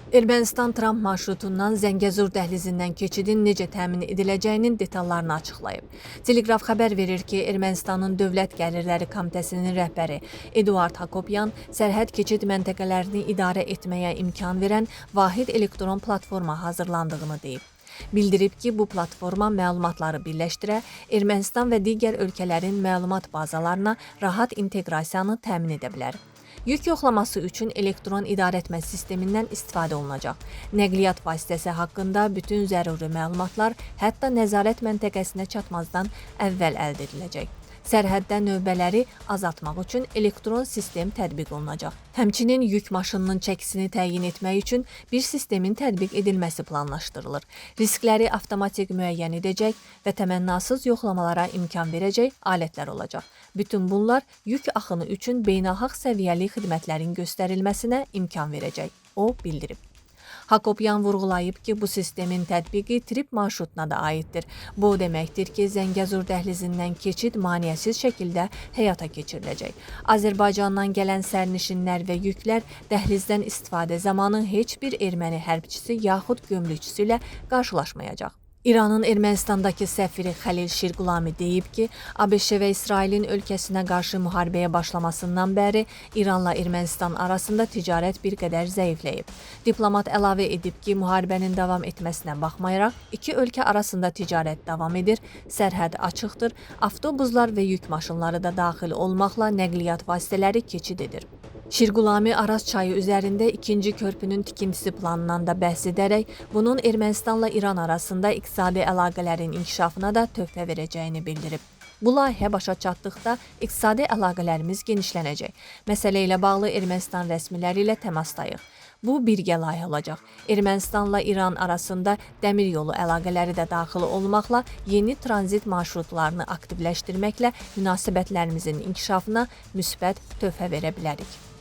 Ermənistan Tramp marşrutundan Zəngəzur dəhlizindən keçidin necə təmin ediləcəyinin detallarını açıqlayıb. Teleqraf xəbər verir ki, Ermənistanın Dövlət Gəlirləri Komitəsinin rəhbəri Eduard Hakobyan sərhəd keçid məntəqələrini idarə etməyə imkan verən vahid elektron platforma hazırlandığını deyib. Bildirib ki, bu platforma məlumatları birləşdirə, Ermənistan və digər ölkələrin məlumat bazalarına rahat inteqrasiyanı təmin edə bilər. Yük yoxlaması üçün elektron idarəetmə sistemindən istifadə olunacaq. Nəqliyyat vasitəsi haqqında bütün zəruri məlumatlar hətta nəzarət məntəqəsinə çatmazdan əvvəl əldə ediləcək. Sərhəddə növbələri azaltmaq üçün elektron sistem tətbiq olunacaq. Həmçinin yük maşınının çəkisini təyin etmək üçün bir sistemin tətbiq edilməsi planlaşdırılır. Riskləri avtomatik müəyyən edəcək və təmənnasız yoxlamalara imkan verəcək alətlər olacaq. Bütün bunlar yük axını üçün beynəlxalq səviyyəli xidmətlərin göstərilməsinə imkan verəcək. O bildirib. Hakobyan vurğulayıb ki, bu sistemin tətbiqi trip marşrutuna da aiddir. Bu o deməkdir ki, Zəngəzur dəhlizindən keçid maneəsiz şəkildə həyata keçiriləcək. Azərbaycandan gələn sərnişinlər və yüklər dəhlizdən istifadə zamanı heç bir erməni hərbçisi yaxud gömrükçüsü ilə qarşılaşmayacaq. İranın Ermənistandakı səfiri Xəlil Şirqulami deyib ki, ABŞ və İsrailin ölkəsinə qarşı müharibəyə başlamasından bəri İranla Ermənistan arasında ticarət bir qədər zəifləyib. Diplomat əlavə edib ki, müharibənin davam etməsinə baxmayaraq, iki ölkə arasında ticarət davam edir, sərhəd açıqdır, avtobuslar və yük maşınları da daxil olmaqla nəqliyyat vasitələri keçid edir. Şirqulami Araz çayı üzərində ikinci körpünün tikintisi planından da bəhs edərək, bunun Ermənistanla İran arasında iqtisadi əlaqələrin inkişafına da töhfə verəcəyini bildirib. Bu layihə başa çatdıqda iqtisadi əlaqələrimiz genişlənəcək. Məsələ ilə bağlı Ermənistan rəsmiləri ilə təmasdayıq. Bu birgə layihə olacaq. Ermənistanla İran arasında dəmir yolu əlaqələri də daxil olmaqla yeni tranzit marşrutlarını aktivləşdirməklə münasibətlərimizin inkişafına müsbət töhfə verə bilərik.